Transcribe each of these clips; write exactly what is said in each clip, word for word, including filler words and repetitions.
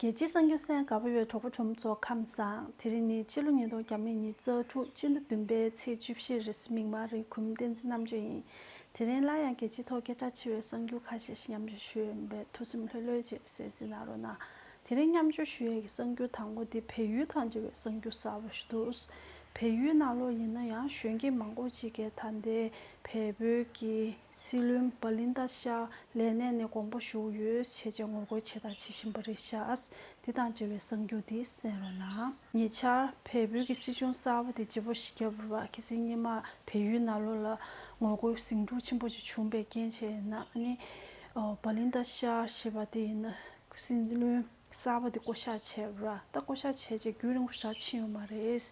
རྒྱལ་སྤྱིའི་གསར་འགྱུར་གསན་དགའ་པོ་ཡོད་གྲོགས་པོ་གྲོགས་མོ་ཚོ་ཁམས་བཟང་། དེ་རིང་ནི་ཕྱི་ལོ་ཉིས་སྟོང་ཉི་ཤུ་རྩ་དྲུག་སྤྱི་ཟླ་བདུན་པའི་ཚེས་བཅུ་བཞི་རེད། མིང་མ་རེད། ཁུམ་བསྟན་འཛིན་རྣམ་དཔྱོད་ཡིན། དེ་རིང་སླར་ཡང་རྒྱལ་སྤྱིའི་ཐོག་སྐད་གྲགས་ཆེ་བའི་གསར་འགྱུར་ཁ་ཤས་ཤིག་མཉམ་སྤྱོད་ཞུ་ཡས་ཡིན་པས་ཐུགས་སེམས་ལྷོད་ལྷོད་བྱས་གསན་གཟིགས་གནང་རོགས་གནང་། དེ་རིང་མཉམ་སྤྱོད་ཞུ་ཡས་ཀྱི་གསར་འགྱུར་དང་པོ་དེ་བལ་ཡུལ་དང་འབྲེལ་བའི་གསར་འགྱུར་གསར་པ་ཞིག་འདུག་བལ་ཡུལ་ནང་ལོགས་ཡིན་ན་ཡང་གཞོན་སྐྱེས་མང་པོ་ཅིག་གིས་ད་ལྟའི་བལ་པོའི་གི་སྲིད་བློན་བྷ་ལིན་ད་ཤཱ་ལས་གནས་ནས་དགོངས་པ་ཞུ་གི་ཡོད་བྱས་བྱས་ངོ་རྒོལ་བྱེད་དང་བྱེད་བཞིན་པ་རེད་ཤག་འདི་དང་འབྲེལ་བའི་གསར་འགྱུར་འདི་གསན་རོགས་གནང་། ཉེ་ཆར་བལ་པོའི་གི་སྲིད་སྐྱོང་གསར་པ་དེ་བརྗེ་པོ་ཞིག་བརྒྱབ་རེད་བ། ཁ་སང་སྔོན་མ་བལ་ཡུལ་ནང་ལོགས་ལ་ངོ་རྒོལ་ཟིང་འཁྲུག་ཆེན་པོ་ཞིག་བྱུང་བའི་རྐྱེན་བྱས་ཡིན་ན་ཨ་ནི་བྷ་ལིན་ད་ཤཱ་ཞེས་པ་དེ་ཡིན་ན་སྲིད་བློན་གསར་པ་དེ་བསྐོ་བཞག་བྱས་རེད་བ། ད་བསྐོ་བཞག་བྱས་རྗེས་རྒྱུན་རིང་པོ་ཞིག་ཕྱིན་ཡོད་མ་རེད། ཡིན་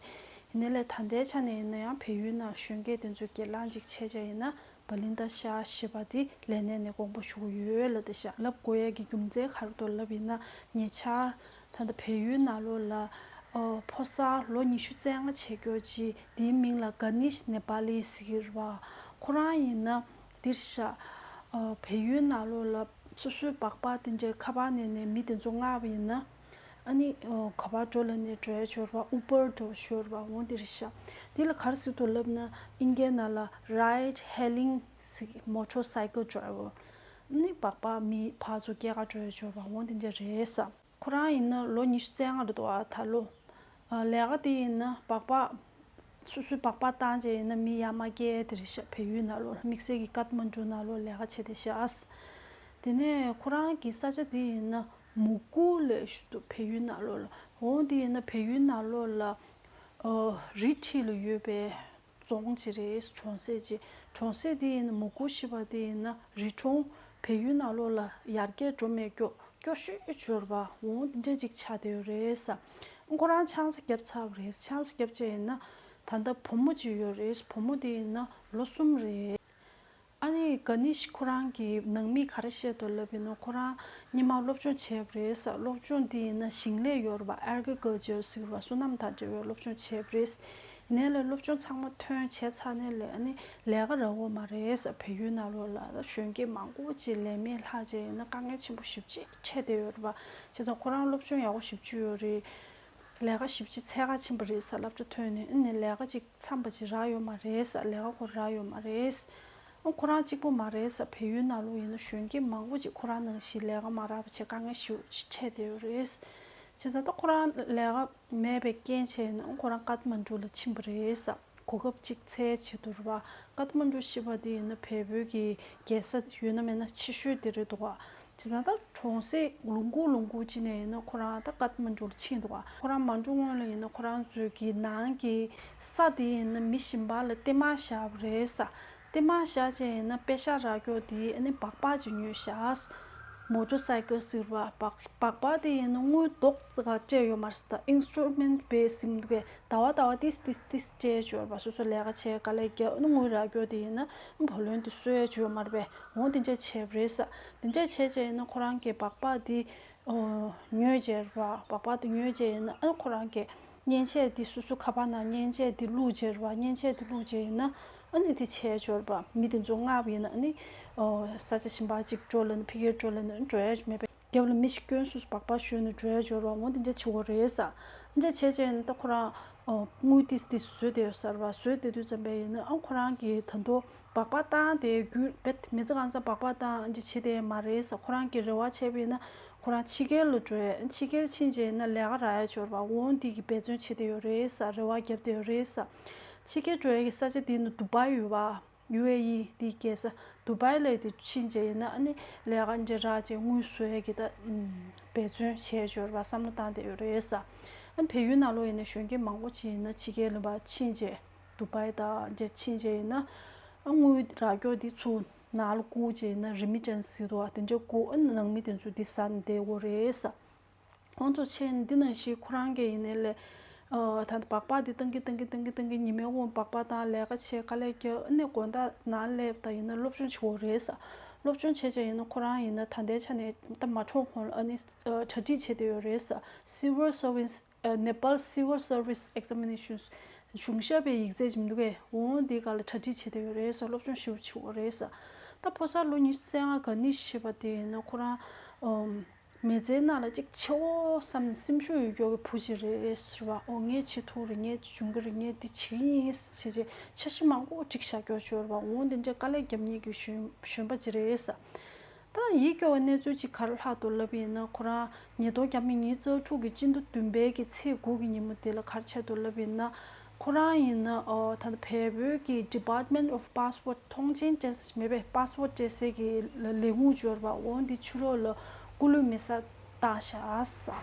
ནའི་ལས་ད་ལྟའི་ཆ་ནས་ཡིན་ན་ཡང་བལ་ཡུལ་ནང་གཞོན་སྐྱེས་དེ་ཚོས་སྒེར་ལངས་ཅིག་བྱས་བྱས་ཡིན་ན་བྷ་ལིན་ད་ཤཱ་ཞེས་པ་དེ་ལས་གནས་ནས་དགོངས་པ་ཞུ་གི་ཡོད་ལབ་བསྡད་ཤག་ལབ་དགོས་ཡས་ཀྱི་རྒྱུ་མཚན་ག་རེ་འདུག་ལབ་ཡིན་ན། ཉེ་ཆར་ད་ལྟ་བལ་ཡུལ་ནང་ལོགས་ལ་ཨོ་ཕོ་གསར་ལོ་ཉི་ཤུ་རྩ་ལྔ་བྱེད་མཁན་ཅིག་དེའི་མིང་ལ་ག་ནིཤ་ནེ་པ་ལི་ཟེར་གྱི་རེད་བ། ཁོ་རང་ཡིན་ན་འདིར་ཤག་ཨོ་བལ་ཡུལ་ནང་ལོགས་ལ་སོ་སོའི་སྦག་སྦག་དེ་འདྲའི་ཁ་པར་ནང་ནས་མི་དེ་ཚོ་མངགས་པ་ཡིན་ན། ཨ་ནི་ཨོ་ག་པར་འགྲོ་ལབ་ནས་འགྲོ་ཡ་ཅིག་ཡོད་རེད་བ། ཨུ་བར་འགྲོ་ཅིག་ཡོད་རེད་བ། འོ་འདི་རེད་ཤག་འདི་ལ་ག་རེ་ཟེར་འདུག་ལབ་ན་ཨིན་སྐད་ནང་ལ་ride hailing motorcycle driver ཨ་ནི་སྦག་སྦག་མི་ཕར་ཚུར་སྐྱེལ་ག་འགྲོ་ཡ་ཅིག་ཡོད་རེད་བ། འོ་འདི་འདྲ་རེད་ས། ཁོ་རང་ཡིན་ན་ལོ་ཉི་ཤུ་རྩ་ལྔ་རེད་འདུག་ཨ་ད་ལོ། ཨ་ལས་ཀ་དེ་ཡིན་ན་སྦག་སྦག་སོ་སོའི་སྦག་སྦག་བཏང་བྱས་ཡིན་ན་མི་ཡར་མར་སྐྱེལ་དེ་རེད་ཤག་བལ་ཡུལ་ནང་ལོགས་ལ་དམིགས་བསལ་གྱི་ཀཏ་མན་གྲུ་ནང་ལོགས་ལས་ཀ་བྱེད་དེ་ཤག་དེ་ནས་ཁོ་རང་གི་ས་ཆ་དེ་ཡིན་ན་མུ་གུ་ལབ་ཞིག་འདུག་བལ་ཡུལ་ནང་ལོགས་ལ། འོ་དེ་ཡིན་ན་བལ་ཡུལ་ནང་ལོགས་ལ་ཨོ་རི་འཁྲིས་ལ་ཡོད་པའི་རྫོང་ཅིག་རེད། གྲོང་གསེབ་ཅིག་གྲོང་གསེབ་དེ་ཡིན་ན་མུ་གུ་ཞེས་པ་དེ་ཡིན་ན་རི་གྲོང་། བལ་ཡུལ་ནང་ལོགས་ལ་ཡར་རྒྱས་འགྲོ་མེད་སྐྱོ་སྐྱོ་ཤོས་ཅིག་ཡོད་རེད་བ། འོ་འདི་འདྲ་ཅིག་ཆགས་བསྡད་ཡོད་རེད་ས། ཁོ་རང་ཆང་ས་བརྒྱབ་ཚར་བ་རེད། ཆང་ས་བརྒྱབ་བྱས་ཡིན་ན་ད་ལྟ་བུ་མོ་ཅིག་ཡོད་རེད། བུ་མོ་དེ་ཡིན་ན་ལོ་གསུམ་རེད། ཨ་ནི་ག་ནིཤ་ཁོ་རང་གི་ནང་མིས་ག་རེ་བཤད་འདུག་ལབ་ཡིན་ན་ཁོ་རང་སྔོན་མ་སློབ་སྦྱོང་བྱས་པ་རེད་ས། སློབ་སྦྱོང་དེ་ཡིན་ན་ཞིང་ལས་ཡོད་རེད་བ། ཨེ་གྷི་རི་ཀལ་ཅར་ཟེར་བ་སོ་ནམ་དང་འབྲེལ་བའི་སློབ་སྦྱོང་བྱས་པ་རེད། ཡིན་ནའི་ལས་སློབ་སྦྱོང་ཚང་མ་ཐོན་བྱས་ཚར་ནའི་ལས་ཨ་ནི་ལས་ཀ་རག་གི་མ་རེད་ས། བལ་ཡུལ་ནང་ལོགས་ལ་གཞོན་སྐྱེས་མང་པོ་ཅིག་ལས་མེད་ལྷག་བྱས་ཡིན་ན་དཀའ་ངལ་ཆེན་པོ་ཞེ་པོ་ཅིག་འཕྲད་བསྡད་ཡོད་རེད་བ། བྱས་ཙང་ཁོ་རང་སློབ་སྦྱོང་ཡག་པོ་ཞེ་པོ་ཅིག་ཡོད་རེད། ལས་ཀ་ཞེ་པོ་ཅིག་འཚོལ་ག་ཕྱིན་པ་རེད་ས། སློབ་གྲྭ་ཐོན་ནས་ཨ་ནི་ལས་ཀ་ཅིག་འཚམས་པ་ཅིག་རག་ཡོད་མ་རེད་ས། ལས་ཀ་ཁོ་རག་ཡོད་མ་རེད། ཨ་ཁོ་རང་གཅིག་པོ་མ་རེད་ས། བལ་ཡུལ་ནང་ལོགས་ཡིན་ན་གཞོན་སྐྱེས་མང་པོ་ཅིག་ཁོ་རང་ནང་བཞིན་ལས་ཀ་མ་རག་པ་བྱས་དཀའ་ངལ་ཞེ་པོ་ཅིག་འཕྲད་བསྡད་ཡོད་རེད། བྱས་ཙང་ད་ཁོ་རང་ལས་ཀ་མེད་པའི་རྐྱེན་བྱས་ཡིན་ན་ཁོ་རང་ཀཏ་མན་གྲུ་ལ་ཕྱིན་པ་རེད་ས། གོ་སྐབས་གཅིག་འཚོལ་བྱེད་དུ་རེད་བ། ཀཏ་མན་གྲུ་ཞེས་པ་དེ་ཡིན་ན་བལ་པོའི་གི་རྒྱལ་ས་ཡོད་ན་མེད་ན་ཆེ་ཤོས་དེ་རེད་འདུག་ག་བྱས་ཙང་ད་གྲོང་གསེབ་ལུང་ཁུག་ལུང་ཁུག་ཅིག་ནས་ཡིན་ན་ཁོ་རང་ད་ཀཏ་མན་གྲུ་ལ་ཕྱིན་འདུག་ག་ཁོ་རང་མ་འགྲོ་སྔོན་ལ་ཡིན་ན་ཁོ་རང་ཚོའི་གི་ནང་གི་ས་དེ་ཡིན་ན་མི་གཞན་པ་ལ་རྟེན་མ་བཞག་པ་རེད་ས། རྟེན་མ་བཞག་བྱས་ཡིན་ན་པེ་ཤག་རག་རྒྱུ་དེ་ཨ་ནི་སྦག་སྦག་ཅིག་ཉོས་བཞག་མོ་ཊར་སའི་ཀལ་ཟེར་བ་སྦག་སྦག་སྦག་དེ་ཡིན་ན་དངུལ་རྡོག་ཙམ་ག་སྤྲད་ཡོད་མ་རེད་ས། ད་ཨིན་སི་ཊུ་རུ་མེན་ཊི་བེ་སི་ཟེར་གི་འདུག་གས། ཟླ་བ་ཟླ་བ་ཏིས་ཏིས་ཏིས་སྤྲད་ཅོར་བ། སོ་སོ་ལས་ཀ་བྱས་དཀའ་ལས་རྒྱག་ཨ་ནི་དངུལ་རག་རྒྱུ་དེ་ཡིན་ན་བུ་ལོན་དེ་གསོལ་ཡ་ཅོར་མ་རེད་པས། འོ་དེ་འདྲས་བྱས་པ་རེད་ས། དེ་འདྲས་བྱས་བྱས་ཡིན་ན་ཁོ་རང་གི་སྦག་སྦག་དེ་ཨོ་ཉོས་བྱས་རེད་བ། སྦག་སྦག་དེ་ཉོས་བྱས་ཡིན་ན་ཨ་ནི་ཁོ་རང་གི་མཉེན་ཆས་དེ་སོ་སོ་ཁ་པར་ནང་མཉེན་ཆས་དེ་བླུགས་བྱས་རེད་བ། མཉེན་ཆས་དེ་བླུགས་བྱས་ཡིན་ན་ཨ་ནི་དེ་བྱས་ཅོར་བ། མི་དེ་ཚོ་མངགས་པ་ཡིན་ན་ཨ་ནི་ཨོ་ས་ཆ་གཞན་པ་ཅིག་འགྲོ་ལབ་ན་ཕ་གིར་འགྲོ་ལབ་ན་འགྲོ་ཡ་མེད་པས། རྒྱབ་ལ་མི་ཞིག་སྐྱོན་སོང་སོང་སྦག་སྦག་ཞོན་ནས་འགྲོ་ཡ་ཅོར་བ། འོ་དེ་འདྲ་བྱེད་དགོས་རེད་ས། འདྲ་བྱས་བྱས་ནས་ད་ཁོ་རང་ཨོ་དངུལ་ཏིས་ཏིས་བཟོས་བསྡད་ཡོད་ས་རེད་བ། བཟོས་བསྡད་དུས་ཙམ་པས་ཡིན་ན་ཨ་ཁོ་རང་གིས་ད་དུང་སྦག་སྦག་བཏང་དེ་རྒྱུ་རྦད་མི་ཚེ་གང་ཚ་སྦག་སྦག་བཏང་འདྲ་བྱེད་དེ་མ་རེད་ས། ཁོ་རང་གིས་རེ་བ་བྱས་པ་ཡིན་ན་ཁོ་རང་ཕྱི་རྒྱལ་ལ་འགྲོ་ཡ། ཕྱི་རྒྱལ་ཕྱིན་བྱས་ཡིན་ན་ལས་ཀ་རག་ཡ་ཅོར་བ། འོ་འདི་གི་འབད་བརྩོན་བྱེད་བསྡད་ཡོད་རེད་ས། རེ་བ་བརྒྱབ་བསྡད་ཡོད་རེད་ས། ཕྱི་རྒྱལ་འགྲོ་ཡ་གི་ས་ཆ་དེ་ནི་དུ་བྷའི་ཡོད་བ། ཡུ་ཨེ་ཨི་དེའི་རྒྱལ་ས་དུ་བྷའི་ལ་དེ་ཕྱིན་བྱས་ཡིན་ན་ཨ་ནི་ལས་ཀ་འདྲ་རག་བྱས་དངུལ་བཟོ་ཡས་ཀྱི་ད་འབད་བརྩོན་བྱས་ཅོར་བ་བསམ་བློ་བཏང་བསྡད་ཡོད་རེད་ས། ཨ་ནི་བལ་ཡུལ་ནང་ལོགས་ཡིན་ན་གཞོན་སྐྱེས་མང་པོ་ཅིག་ཡིན་ན་ཕྱི་རྒྱལ་ལ་བ་ཕྱིན་བྱས་དུ་བྷའི་དང་འདྲ་ཕྱིན་བྱས་ཡིན་ན་ཨ་དངུལ་རག་རྒྱུ་དེ་ཚུར་ནང་ལ་བསྐུར་བྱས་ཡིན་ན་རི་མི་ཊན་སི་ཟེར་འདུག་བ། དེ་འདྲ་བསྐུར་ཨ་ནི་ནང་མི་དེ་ཚོ་དེ་ཟ་ནས་བསྡད་ཡོད་རེད་ས། ཁོང་ཚོ་ཆེ་འདི་ནང་བཞིན་ཁོ་རང་གིས་ཡིན་ནའི་ལས། ཨ་ད་ལྟ་སྦག་སྦག་འདི་བཏང་གི་བཏང་གི་བཏང་གི་བཏང་གི་ཉི་མའི་དབང་སྦག་སྦག་བཏང་ལས་ཀ་བྱས་དཀའ་ལས་རྒྱག་ཨ་ནི་དགོང་དག་ནང་སླེབས་ད་ཡིན་ན་སློབ་སྦྱོང་བྱེད་དགོས་རེད་ས། སློབ་སྦྱོང་བྱས་བྱས་ཡིན་ན་ཁོ་རང་ཡིན་ན་ད་ལྟའི་ཆ་ནས་ད་མ་འཁྲུངས་གོང་ལ་ཨ་ནི་ཨ་གྲ་སྒྲིག་བྱེད་བསྡད་ཡོད་རེད་ས། Civil Service ཨ་Nepal Civil Service Examinations གཞུང་ཞབས་པའི་ཡིག་ཚད་ཅིག་མི་འདུག་གས། འོ་འདི་ག་ལ་གྲ་སྒྲིག་བྱེད་བསྡད་ཡོད་རེད་ས། སློབ་སྦྱོང་ཞེ་པོ་བྱེད་དགོས་རེད་ས། ད་ཕོ་གསར་ལོ་ཉི་ཤུ་རྩ་ལྔ་ག་ནི་ཞེས་པ་དེ་ཡིན་ན་ཁོ་རང་ཨམ། མི་ཚེའི་ནང་ལ་གཅིག་བྱེད་འོ་བསམ་ནས་སེམས་ཤུགས་ཡོད་མཁན་གྱི་བུ་ཞིག་རེད་ཟེར་བ། འོ་ངས་བྱེད་ཐུབ་རེད། ངས་འབྱུང་གི་རེད། ངས་འདི་བྱེད་ཀྱི་ཡིན་ཟེར་བྱས་འཆར་གཞི་མང་པོ་སྒྲིག་བཞག་རྒྱུ་ཡོད་རེད་པ། འོ་འདི་འདྲའི་དཀའ་ལས་རྒྱབ་མཁན་གྱི་གཞོན་གཞོན་པ་ཅིག་རེད་ཟེར། ད་ཡིད་སྐྱོ་བའི་གནས་ཚུལ་ཅིག་ག་རེ་ལྷག་འདུག་ལབ་ཡིན་ན། ཁོ་རང་ཉེན་རྟོག་བརྒྱབ་ནས་ཉིན་རྩ་དྲུག་གི་སྤྱི་ཟླ་བདུན་པའི་གི་ཚེས་དགུ་གི་ཉིན་མོ་དེ་ལ་ག་རེ་བྱས་འདུག་ལབ་ཡིན་ན། ཁོ་རང་ཡིན་ན་ཨོ་ད་ལྟ་བལ་པོའི་གི་Department of Passport ཐོངས་མཆན་སྤྲད་ས་མེད་པའི་པ་སི་པོར་སྤྲད་སའི་གི་ལས་ཁུངས་ཅིག་ཡོད་རེད་པ། འོ་འདི་ཕྱི་ལོགས་ལ་སྐུ་ལུས་མེ་སྲེག་བཏང་བཞག་ཟེར།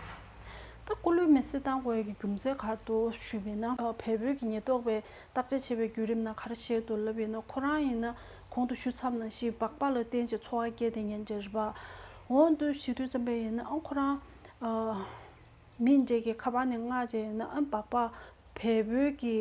ད་སྐུ་ལུས་མེ་སྲེག་བཏང་དགོས་ཡ་གི་རྒྱུ་མཚན་ག་རེ་འདུག་ཞུས་པ་ཡིན་ན། ཨ་བལ་པོའི་གི་ཉེན་རྟོག་པས་བརྟག་དཔྱད་བྱས་པའི་བརྒྱུད་རིམ་ནང་ག་རེ་བཤད་འདུག་ལབ་ཡིན་ན། ཁོ་རང་ཡིན་ན་གོང་དུ་ཞུས་ཚར་བ་ནང་བཞིན་སྦག་སྦག་ལ་བརྟེན་བྱས་འཚོ་བ་སྐྱེལ་བསྡད་མཁན་ཅིག་རེད་པ། འོ་འདི་བྱེད་དུས་ཙམ་པ་ཡིན་ན་ཨ་ཁོ་རང་ཨ་མི་འདྲ་གི་ཁ་པར་ནས་མངགས་བྱས་ཡིན་ན། ཨ་སྦག་སྦག་བལ་པོའི་གི་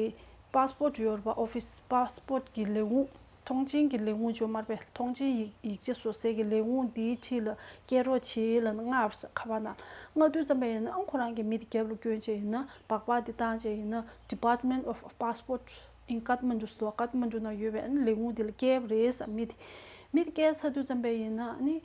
པ་སི་པོར་ཡོད་རེད་པ། ཨོ་ཕི་སི་པ་སི་པོར་གི་ལས་ཁུངས། ཐོངས་མཆན་གྱི་ལས་ཁུངས་ཅིག་ཡོད་མ་རེད་པས། ཐོངས་མཆན་ཡིག་ཡིག་ཆ་བཟོ་སའི་གི་ལས་ཁུངས་འདིའི་འཁྲིས་ལ་སྐྱེལ་རོགས་བྱེད་ལབ་མངགས་པ་ཟེར། ཁ་པར་ནང་མངགས་དུས་ཙམ་པ་ཡིན་ན་ཨ་ཁོ་རང་གི་མི་དེ་རྒྱབ་ལ་བསྐྱོན་བྱས་ཡིན་ན། སྦག་སྦག་དེ་བཏང་བྱས་ཡིན་ན་Department of Passport in Kathmandu ཟེར་འདུག་ཀ་ཐ་མན་ཌུ་ནང་ཡོད་པའི་ཨ་ནི་ལས་ཁུངས་དེ་ལ་བསྐྱལ་བ་རེད་ཟེར། མི་དེ་མི་དེ་བསྐྱལ་ཚར་དུས་ཙམ་པ་ཡིན་ན་ཨ་ནི།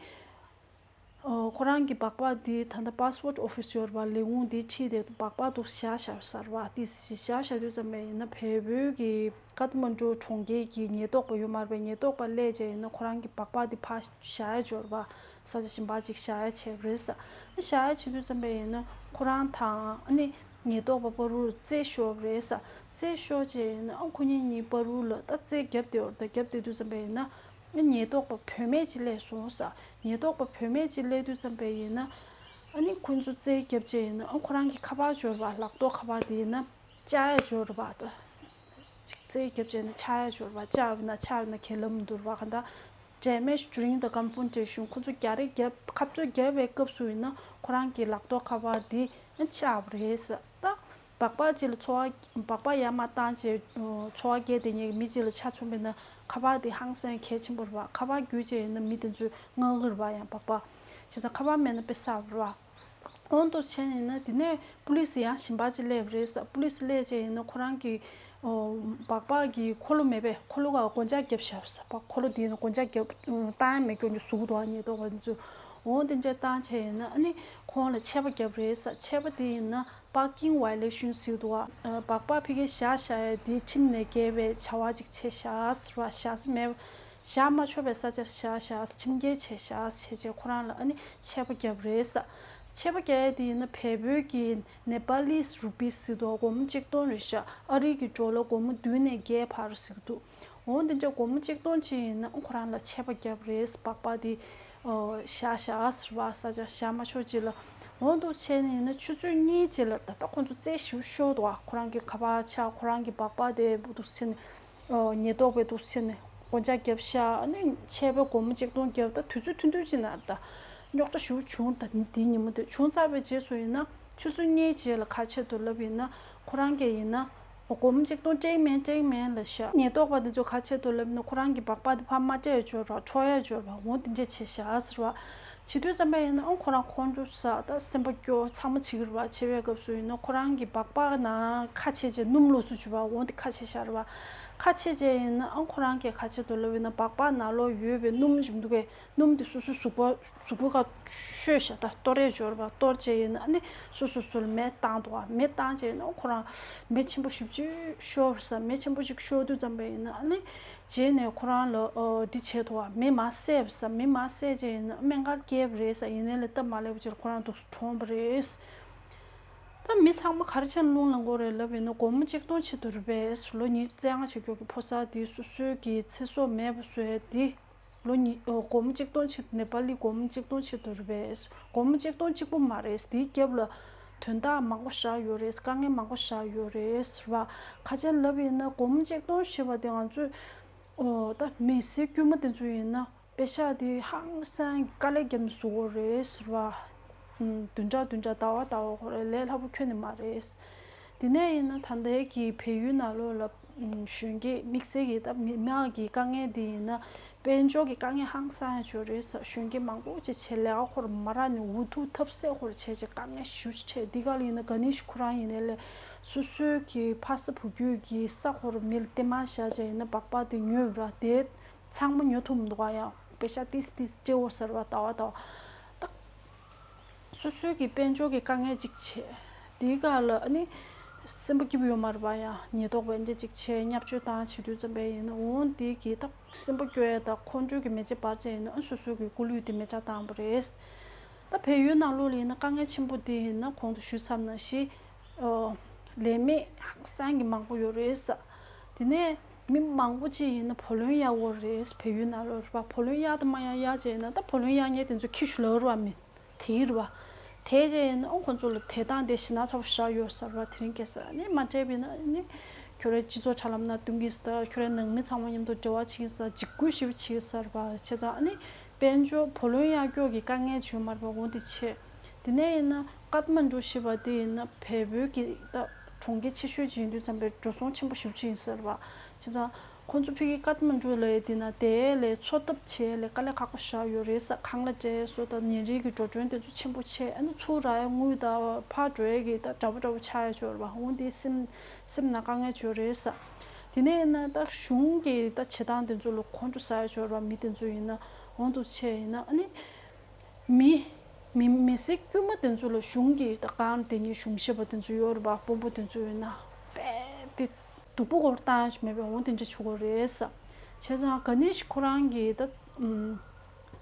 ཨོ་ཁོ་རང་གི་སྦག་སྦག་འདི་ད་ལྟ་པ་སི་པོར་ཨོ་ཕི་སི་ཡོད་རེད་པ། ལས་ཁུངས་འདིའི་འཁྲིས་དེ་སྦག་སྦག་འདུག་བཞག་བཞག་ཟེར་བ། དེ་བཞག་བཞག་དུས་ཙམ་པ་ཡིན་ན་བལ་པོའི་གི་ཀ་ཐ་མན་ཌུ་གྲོང་ཁྱེར་གྱི་ཉེན་རྟོག་པ་ཡོད་མ་རེད་པས། ཉེན་རྟོག་པ་སླེབས་བྱས་ཡིན་ན་ཁོ་རང་གི་སྦག་སྦག་འདི་ཕར་བཞག་ཡ་ཅིག་ཡོད་རེད་པ། ས་ཆ་གཞན་པ་ཅིག་བཞག་ཡ་བྱས་པ་རེད་ཟེར། བཞག་ཡ་བྱེད་དུས་ཙམ་པ་ཡིན་ན་ཁོ་རང་དང་ཨ་ནི་ཉེན་རྟོག་པ་བར་དུ་རྩོད་ཤོར་བ་རེད་ཟེར། རྩོད་ཤོར་བྱས་ཡིན་ན་ཨ་ཁོ་གཉིས་གཉིས་བར་དུ་ལ་ད་རྩོད་བརྒྱབ་བསྡད་ཡོད་རེད། ད་བརྒྱབ་བསྡད་དུས་ཙམ་པ་ཡིན་ན། ཨ་ཉེན་རྟོག་པ་བུད་མེད་ཅིག་སླེབས་སོང་ཟེར། ཉེན་རྟོག་པ་བུད་མེད་ཅིག་སླེབས་དུས་ཙམ་པ་ཡིན་ན། ཨ་ནི་ཁོ་ཚོ་རྩོད་བརྒྱབ་བྱས་ཡིན་ན་ཨ་ཁོ་རང་གི་ཁ་པར་ཅིག་ཡོད་རེད་པ། ལག་ཐོག་ཁ་པར་དེ་ཡིན་ན་བཅག་ཡ་ཅིག་ཡོད་རེད་པ། ད་ཅིག་རྩོད་བརྒྱབ་བྱས་ན་ཆག་ཡ་ཅིག་ཡོད་རེད་པ། བཅག་པ་ན་ཆག་པ་ན་ག་ལབ་མི་འདུག་རེད་པ། གང་ལྟར་damage during the confrontation ཁོ་ཚོ་རྒྱག་རེས་རྒྱབ་ཁ་རྩོད་རྒྱབ་པའི་སྐབས་སུ་ཡིན་ན་ཁོ་རང་གི་ལག་ཐོག་ཁ་པར་དེ་ཨ་ཆག་པ་རེད་ཟེར། ད་སྦག་སྦག་ཅིག་ལ་འཚོ་བ་སྦག་སྦག་ཡར་མར་བཏང་བྱས་འཚོ་བ་སྐྱེལ་བསྡད་མཁན་གྱི་མི་ཅིག་ལ་ཆ་མཚོན་པ་ཡིན་ན་ཁ་པར་དེ་ཧང་སང་གལ་ཆེན་པོ་རེད་པ། ཁ་པར་བརྒྱུད་བྱས་ཡིན་ན་མི་དེ་ཚོས་མངགས་ཀྱི་རེད་པ། ཡང་སྦག་སྦག་བྱས་ཙང་ཁ་པར་མེད་ན་དཔེ་བསགས་པ་རེད་པ། འོ་འདུག་བྱས་ནས་ཡིན་ན་དེ་ནས་པུ་ལི་སི་ཡང་གཞན་པ་ཅིག་སླེབས་པ་རེད་ཟེར། པུ་ལི་སི་སླེབས་བྱས་ཡིན་ན་ཁོ་རང་གི་ཨོ་སྦག་སྦག་གི་འཁོར་ལོ་མེད་པས། འཁོར་ལོ་ག་སྒོ་ལྕགས་བརྒྱབ་བཞག་པ་ཟེར། འཁོར་ལོ་དེ་ཡིན་ན་སྒོ་ལྕགས་བརྒྱབ་བཏང་ཡ་མེད་སྐྱོན་གྱི་ཟུག་འདུག་ཨ་ཉེན་རྟོག་པ་དེ་ཚོས། འོ་དེ་འདྲ་བཏང་བྱས་ཡིན་ན་ཨ་ནི་ཁོང་ལ་ཆད་པ་བརྒྱབ་པ་རེད་ཟེར། ཆད་པ་དེ་ཡིན་ན་parking violation ཟེར་འདུག་ཨ། སྦག་སྦག་ཕ་གིར་བཞག་བཞག་ཡ་དེ་ཁྲིམས་ནས་འགལ་བའི་བྱ་བ་ཅིག་བྱས་བཞག་ཟེར་བ། བཞག་ས་མེད་བཞག་མ་ཆོག་པའི་ས་ཆར་བཞག་བཞག་ཁྲིམས་འགལ་བྱས་བཞག་བྱས་བྱས་ཁོ་རང་ལ་ཨ་ནི་ཆད་པ་བརྒྱབ་རེད་ཟེར། ཆད་པ་བརྒྱབ་ཡ་དེ་ཡིན་ན་བལ་པོའི་གི་Nepalese rupees ཟེར་འདུག་སྒོར་མོ་གཅིག་སྟོང་རེད་ཤག་ཨ་རི་གི་ཌོ་ལར་སྒོར་མོ་བདུན་ནས་བརྒྱད་བར་ཟེར་གི་འདུག་འོ་འདི་འདྲ་སྒོར་མོ་གཅིག་སྟོང་ཅིག་ཡིན་ན་ཁོ་རང་ལ་ཆད་པ་བརྒྱབ་རེད། སྦག་སྦག་དེ་ཨོ་བཞག་བཞག་ཟེར་བ། ས་ཆ་བཞག་མ་ཆོག་ཅིག་ལ། འོ་འདུག་བྱས་ནས་ཡིན་ན་ཆུ་ཚོད་གཉིས་ཅིག་ལ་ད་ལྟ་ཁོང་ཚོ་རྩོད་ཞིབ་ཤོར་འདུག་ཁོ་རང་གི་ཁ་པར་ཆག་ཁོ་རང་གི་སྦག་སྦག་དེ་འདུག་བྱས་ནས། ཨོ་ཉེན་རྟོག་པས་འདུག་བྱས་ནས་སྒོ་ལྕགས་བརྒྱབ་ཤག་ཨ་ནི་ཆད་པ་སྒོར་མོ་གཅིག་སྟོང་བརྒྱབ། ད་དུས་ཚོད་ཐུང་ཐུང་ཅིག་ནང་ད་རྙོག་དྲ་ཞེ་པོ་བྱུང་། ད་འདི་ཉིན་མོ་དེ་བྱུང་ཚར་བའི་རྗེས་སུ་ཡིན་ན་ཆུ་ཚོད་གཉིས་རྗེས་ལ་ག་རེ་བྱས་འདུག་ལབ་ཡིན་ན་ཁོ་རང་གིས་ཡིན་ན་སྒོར་མོ་གཅིག་སྟོང་སྤྲད་མིན་སྤྲད་མིན་ལབ་ཤག་ཉེན་རྟོག་པ་དེ་ཚོ་ག་རེ་བྱས་འདུག་ལབ་ན་ཁོ་རང་གི་སྦག་སྦག་དེ་ཕར་མ་སྤྲད་ཡ་ཅིག་ཡོད་རེད་པ། འཕྲོག་ཡ་ཅིག་ཡོད་རེད་པ། འོ་དེ་འདྲས་བྱས་ཤག་ཟེར་བ། བྱེད་དུས་ཙམ་པ་ཡིན་ན་ཨང་ཁོ་རང་ཁོང་ཁྲོ་ཟ་ད་སེམས་པ་སྐྱོ་ཚང་མ་བྱེད་ཀྱི་རེད་པ། བྱེད་པའི་སྐབས་སུ་ཡིན་ན་ཁོ་རང་གི་སྦག་སྦག་ནང་ཁ་ཕྱེ་བྱས་སྣུམ་ལོགས་སུ་བྱུག་པ། འོ་དེ་ཁ་ཕྱེ་ཤག་རེད་པ། ཁ་ཕྱེ་བྱས་ཡིན་ན་ཨང་ཁོ་རང་གིས་ག་རེ་བྱས་འདུག་ལབ་ཡིན་ན་སྦག་སྦག་ནང་ལོགས་ཡོད་པའི་སྣུམ་ཞིག་འདུག་གས། སྣུམ་དེ་སོ་སོའི་གཟུགས་པོ་གཟུགས་པོ་ཁ་བཤོས་ཤག་ད་གཏོར་ཡས་ཅིག་ཡོད་རེད་པ། གཏོར་བྱས་ཡིན་ན་ཨ་ནི་སོ་སོ་སོ་ལ་མེ་བཏང་འདུག་པ། མེ་བཏང་བྱས་ཡིན་ན་ཁོ་རང་མེ་ཆེན་པོ་ཞེ་པོ་ཅིག་ཤོར་བ་ཟེར། མེ་ཆེན་པོ་ཅིག་ཤོར་དུས་ཙམ་པ་ཡིན་ན་ཨ་ནི་རྗེས་ནས་ཁོ་རང་ལ་ཨོ་འདི་བྱས་འདུག་པ། མེ་མར་བསད་པ་ཟེར། མེ་མར་བསད་བྱས་ཡིན་ན་སྨན་ཁང་སྐྱེལ་བ་རེད་ཟེར། ཡིན་ནའི་ལས་སྟབས་མ་ལེགས་པ་ཅིག་ལ་ཁོ་རང་འདུག་སེ་གྲོངས་པ་རེད། ད་མི་ཚང་མ་ག་རེ་བྱས་ནས་རླུང་ལངས་ཀྱི་ཡོད་རེད་ལབ་ཡིན་ན་སྒོར་མོ་གཅིག་སྟོང་ཆེད་དུ་རེད་པས། ལོ་ཉི་ཤུ་རྩ་ལྔ་བྱེད་མཁན་གྱི་ཕོ་གསར་དེ་སོ་སོའི་གི་ཚེ་སྲོག་མེད་པ་བཟོ་ཡ་དེ། ལོ་ཉི་ཨོ་སྒོར་མོ་གཅིག་སྟོང་ཆེད་དུ་ནེ་པ་ལི་སྒོར་མོ་གཅིག་སྟོང་ཆེད་དུ་རེད་པས། སྒོར་མོ་གཅིག་སྟོང་གཅིག་པོ་མ་རེད། དེའི་རྒྱབ་ལ་དོན་དག་མང་པོ་བཞག་ཡོད་རེད། དཀའ་ངལ་མང་པོ་བཞག་ཡོད་རེད་ཟེར་བ། ཁ་ཆེ་ལབ་ཡིན་ན་སྒོར་མོ་གཅིག་སྟོང་ཞེས་པ་དེ་ང་ཚོས་ཨོ་ད་མི་སེར་དཀྱུས་མ་དེ་ཚོ་ཡིན་ན་པེ་ཤག་དེ་ཧང་སང་དཀའ་ལས་བརྒྱབ་ནས་བཟོ་དགོས་རེད་ཟེར་བ། ཨུམ། བདུན་ཕྲག་བདུན་ཕྲག་ཟླ་བ་ཟླ་བ་ཁོ་རང་ལས་སླ་པོ་ཁྱོན་ནས་མ་རེད། དེ་ནས་ཡིན་ན་ད་ལྟའི་གི་བལ་ཡུལ་ནང་ལོགས་ལ་ཨུམ། གཞོན་སྐྱེས་དམིགས་བསལ་གྱི་ད་མི་དམངས་ཀྱི་དཀའ་ངལ་འདི་ཡིན་ན་དཔལ་འབྱོར་གྱི་དཀའ་ངལ་ཧང་སང་ཡང་ཡོད་རེད་ཟེར། གཞོན་སྐྱེས་མང་པོ་ཅིག་བྱས་ལས་ཀ་ཁོ་རང་མ་རག་ནས་འུ་ཐུག་ཐབས་ཟད་ཁོ་རང་བྱས་བྱས་དཀའ་ངལ་ཞེ་པོ་ཅིག་འཕྲད། འདི་ག་ལ་ཡིན་ན་ག་ནི་ཞིག་ཁོ་རང་ཡིན་ནའི་ལས་སོ་སོའི་གི་ཕ་ས་བུ་རྒྱུད་ཀྱི་ས་ཁོ་རང་མི་ལ་སྟེར་མ་བཞག་བྱས་ཡིན་ན་སྦག་སྦག་དེ་ཉོས་ར་དེ། ཚང་མ་ཉོ་ཐུབ་མི་འདུག་ག་ཡང་པེ་ཤག་ཏིས་ཏིས་སྤྲད་འོ་ཟེར་བ་ལྟ་བ་ལྟ་བ། ད་ སོ་སོའི་གི་དཔལ་འབྱོར་གྱི་དཀའ་ངལ་ཅིག་བྱས། དེའི་སྐབས་ལ་ཨ་ནི་སེམས་པ་སྐྱིད་པོ་ཡོད་མ་རེད་པ། ཡང་ཉེན་རྟོག་པས་འདི་ཅིག་བྱས་བརྙས་བཅོས་བཏང་བྱེད་དུས་ཙམ་པས་ཡིན་ན། འོང་དེ་གི་ད་སེམས་པ་སྐྱོ་ཡས་དང་ཁོང་ཁྲོ་གི་མེ་ལྕེ་འབར་བྱས་ཡིན་ན། ཨ་སོ་སོའི་གི་སྐུ་ལུས་དེ་མེ་སྲེག་བཏང་བ་རེད། ད་བལ་ཡུལ་ནང་ལོགས་ལ་ཡིན་ན་དཀའ་ངལ་ཆེན་པོ་དེ་ཡིན་ན་གོང་དུ་ཞུས་ཚར་ནང་བཞིན། ཨོ། ལས་མེད་ཧང་སང་གི་མང་པོ་ཡོད་རེད་ས། དེ་ནས་མི་མང་པོ་ཅིག་ཡིན་ན་བུ་ལོན་གཡར་ཡོད་རེད། བལ་ཡུལ་ནང་ལོགས་རེད་པ། བུ་ལོན་གཡར་དང་མ་གཡར་གཡར་བྱས་ན། ད་བུ་ལོན་གཡར་མཁན་དེ་ཚོ་ཁྱི་ཤུ་ལབ་རེད་པ། མི་དེ་གི་རེད་པ། དེ་བྱས་ཡིན་ན་ཨོ་ཁོང་ཚོ་ལ་དེ་དང་དེ་ཞེད་སྣང་ཚ་པོ་བཞག་ཡོད་ས་རེད་པ། དེ་རིང་ཁ་སང་ནི་མ་སྤྲད་པ་ཡིན་ན་ནི་ཁྱོད་རའི་སྤྱི་ཚོགས་དྲ་ལམ་ནང་སྟོན་གྱི་ས། ཁྱོད་རའི་ནང་མི་ཚང་མ་མཉམ་དུ་འབྲེལ་བ་བྱེད་ཀྱི་ས། འཇིགས་སྐུལ་ཞེ་པོ་བྱེད་ཀྱི་ས་རེད་པ། བྱས་ཙང་ཨ་ནི། དཔལ་འབྱོར་བུ་ལོན་གཡར་སྐྱོར་གྱི་དཀའ་ངལ་བྱུང་མ་རེད་པ། འོ་དེ་བྱས། དེ་ནས་ཡིན་ན་ཀཏ་མན་ཌུ་ཞེས་པ་དེ་ཡིན་ན་བལ་པོའི་གི་ད་གྲོང་ཁྱེར་ཆེ་ཤོས་ཅིག་ཡིན་དུས་ཙམ་པའི་འགྲོ་སོང་ཆེན་པོ་ཞེ་པོ་ཅིག་ཡིན་ས་རེད་པ། བྱས་ཙང་ཁོང་ཚོ་ཕ་གི་ཀཏ་མན་ཌུ་ལ་ཡི་དེ་ན་དེ་ལས་འཚོ་ཐབས་བྱེད་ལས་དཀའ་ལས་ཁག་པོ་བཞག་ཡོད་རེད་ས། ཁང་གླ་སྤྲད་སོ་དང་ཉིན་རེའི་གི་འགྲོ་གྲོན་དེ་ཚོ་ཆེན་པོ་བྱས། ཨ་ནི་ཚུར་རག་ཡ་དངུལ་དང་ཕར་འགྲོ་ཡ་གི་ད་འདྲ་པོ་འདྲ་པོ་ཆགས་ཡ་ཅིག་ཡོད་རེད་པ། འོ་དེ་སེམས་སེམས་ནང་དཀའ་ངལ་ཅིག་ཡོད་རེད་ས། དེ་ནས་ཡིན་ན་ད་གཞུང་གི་ད་བྱེད་སྟངས་དེ་ཚོ་ལ་ཁོང་ཁྲོ་ཟ་ཡ་ཅིག་ཡོད་རེད་པ། མི་དེ་ཚོ་ཡིན་ན། འོ་དེ་བྱས་ཡིན་ན་ཨ་ནི། མི། མི་མི་སེར་དཀྱུས་མ་དེ་ཚོ་ལ་གཞུང་གི་ད་གང་དེ་ཉིད་གཞུང་ཞབས་པ་དེ་ཚོ་ཡོད་རེད་པ། དཔོན་པོ་དེ་ཚོ་ཡོད་ན་དཔེ་དེ་སྡུག་པོ་སྐོར་བཏང་ཡ་ཞིག་མེད་པའི་འོ་དེ་འདྲ་བྱུང་གི་རེད་ས། བྱས་ཙང་ག་ནི་ཞིག་ཁོ་རང་གི་ད་ཨམ།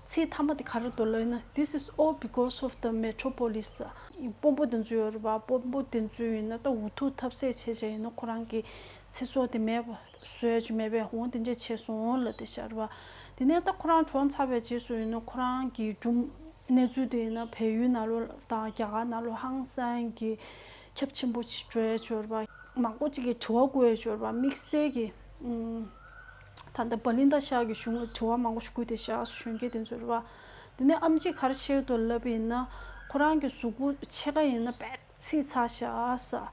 ཚིག་ཐ་མ་དེ་ག་རེ་འདུག་ལབ་ན། This is all because of the metropolis. དཔོན་པོ་དེ་ཚོ་ཡོད་རེད་པ། དཔོན་པོ་དེ་ཚོ་ཡིན་ན་ད་འུ་ཐུག་ཐབས་ཟད་བྱས་བྱས་ཡིན་ན་ཁོ་རང་གི་ཚེ་སྲོག་དེ་མེད་པ་བཟོ་ཡ་ཅིག་མེད་པའི་འོ་དེ་འདྲ་བྱས་སོང་ལབ་དེ་ཤར་བ། དེ་ནས་ད་ཁོ་རང་གྲོངས་ཚར་བའི་རྗེས་སུ་ཡིན་ན་ཁོ་རང་གི་སྒྲུང་གནས་ཚུལ་དེ་ཡིན་ན་བལ་ཡུལ་ནང་ལོགས་དང་རྒྱ་གར་ནང་ལོགས་ཧང་སང་གི་ཁྱབ་ཆེན་པོ་ཅིག་འགྲོ་ཡ་ཅིག་ཡོད་རེད་པ། མང་པོ་ཅིག་གིས་དྲི་བ་བཀོད་ཡ་ཅིག་ཡོད་རེད་པ། དམིགས་བསལ་གྱི་ཨུམ། ད་ལྟ་བ་ལིན་ད་ཤར་གྱི་གཞུང་ལ་དྲི་བ་མང་པོ་ཞིག་བཀོད་དེ་བཞག་གཞོན་སྐྱེས་དེ་ཚོ་རེད་པ། དེ་ནས་ཨེམ་ཆིས་ག་རེ་བཤད་འདུག་ལབ་པ་ཡིན་ན། ཁོ་རང་གི་གཟུགས་པོ་ཕྱེད་ཀ་ཡིན་ན་བད་ཚིག་ཚ་ཤག་ས།